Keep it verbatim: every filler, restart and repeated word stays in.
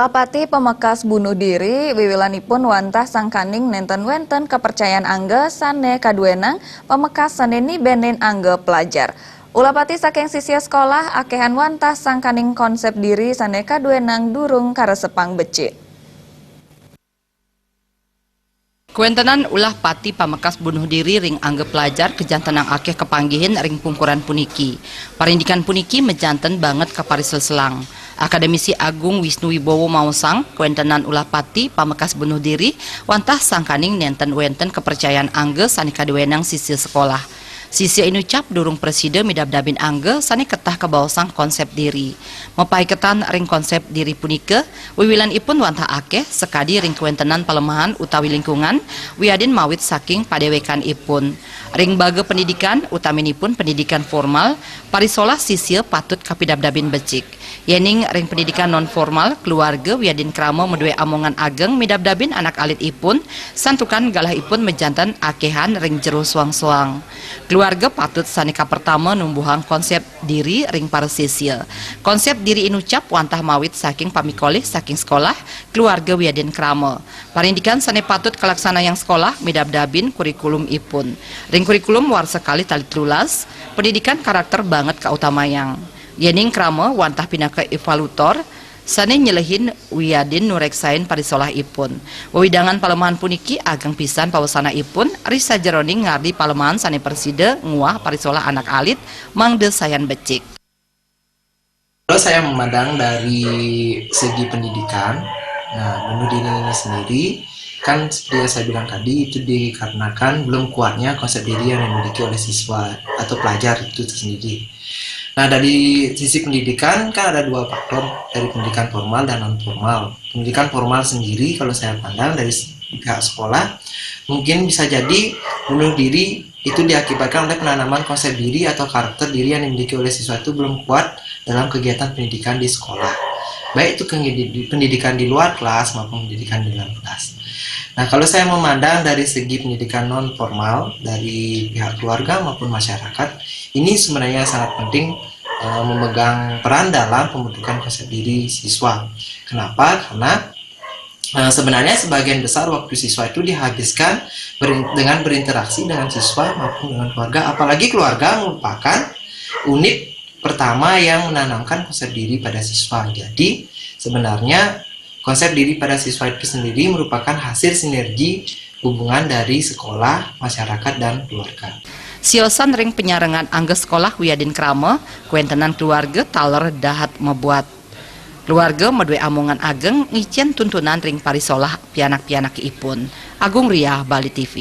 Pati pamekas bunuh diri, wiwilanipun wantah sangkaning nénten wénten kapercayan angga sané kaduénang pamekas sané nibenin angga pelajar. Ulah pati saking sisia sekolah akéhan wantah sangkaning konsép diri sané kaduénang durung karesepang becik. Kawéntenan ulah pati pamekas bunuh diri ring angga pelajar kajantenang akéh kapanggihin ring pungkuran puniki. Parindikan puniki majanten banget kaparisel selang. Akademisi Agung Wisnu Wibowo maosang, kawéntenan ulah pati pamekas bunuh diri wantah sangkaning nénten wénten kapercayan angga sané kaduénang sisia sekolah. Sisia inucap durung prasida midabdabin angga sané ketah kabaosang konsép diri. Mapaiketan ring konsép diri punika, wiwilanipun wantah akéh sakadi ring kawéntenan palemahan utawi lingkungan, wiadin mawit saking padéwékanipun. Ring baga pendidikan, utaminipun pendidikan formal, parisolah sisia patut kapidabdabin becik. Yéning ring pendidikan non formal, keluarga wiadin krama madué amongan ageng midabdabin anak alitipun, santukan galahipun majanten akéhan ring jero soang-soang. Keluarga patut sané kapertama numbuhang konsép diri ring para sisia. Konsép diri inucap wantah mawit saking pamikolih saking sekolah, keluarga wiadin krama. Parindikan sané patut kalaksanayang sekolah midabdabin kurikulumipun. Ring kurikulum warsa kalih tali telulas, pendidikan karakter banget kautamayang. Yéning krama wantah pinaka evalutor sané nyelehin wiadin nureksain parisolahipun. Wewidangan palemahan puniki ageng pisan pawasanaipun ri sajeroning ngardi palemahan sané prasida nguah parisolah anak alit mangda sayan becik. Kalau saya memandang dari segi pendidikan, nah, bunuh diri ini sendiri, kan seperti yang saya bilang tadi, itu dikarenakan belum kuatnya konsep diri yang dimiliki oleh siswa atau pelajar itu sendiri. Nah, dari sisi pendidikan, kan ada dua faktor, dari pendidikan formal dan non formal. Pendidikan formal sendiri, kalau saya pandang dari pihak sekolah, mungkin bisa jadi bunuh diri itu diakibatkan oleh penanaman konsep diri atau karakter diri yang dimiliki oleh siswa itu belum kuat dalam kegiatan pendidikan di sekolah. Baik itu kegiatan pendidikan di luar kelas maupun pendidikan di dalam kelas. Nah, kalau saya memandang dari segi pendidikan non formal dari pihak keluarga maupun masyarakat, ini sebenarnya sangat penting, eh, memegang peran dalam pembentukan konsep diri siswa. Kenapa? Karena, eh, sebenarnya sebagian besar waktu siswa itu dihabiskan berin-, dengan berinteraksi dengan siswa maupun dengan keluarga. Apalagi keluarga merupakan unit pertama yang menanamkan konsep diri pada siswa. Jadi, sebenarnya konsep diri pada siswa itu sendiri merupakan hasil sinergi hubungan dari sekolah, masyarakat, dan keluarga. Siosan ring panyarengan angga sekolah wiadin krama, kawéntenan keluarga taler dahat mabuat. Keluarga madué amongan ageng ngicén tuntunan ring parisolah pianak-pianakipun. Agung Riah, Bali T V.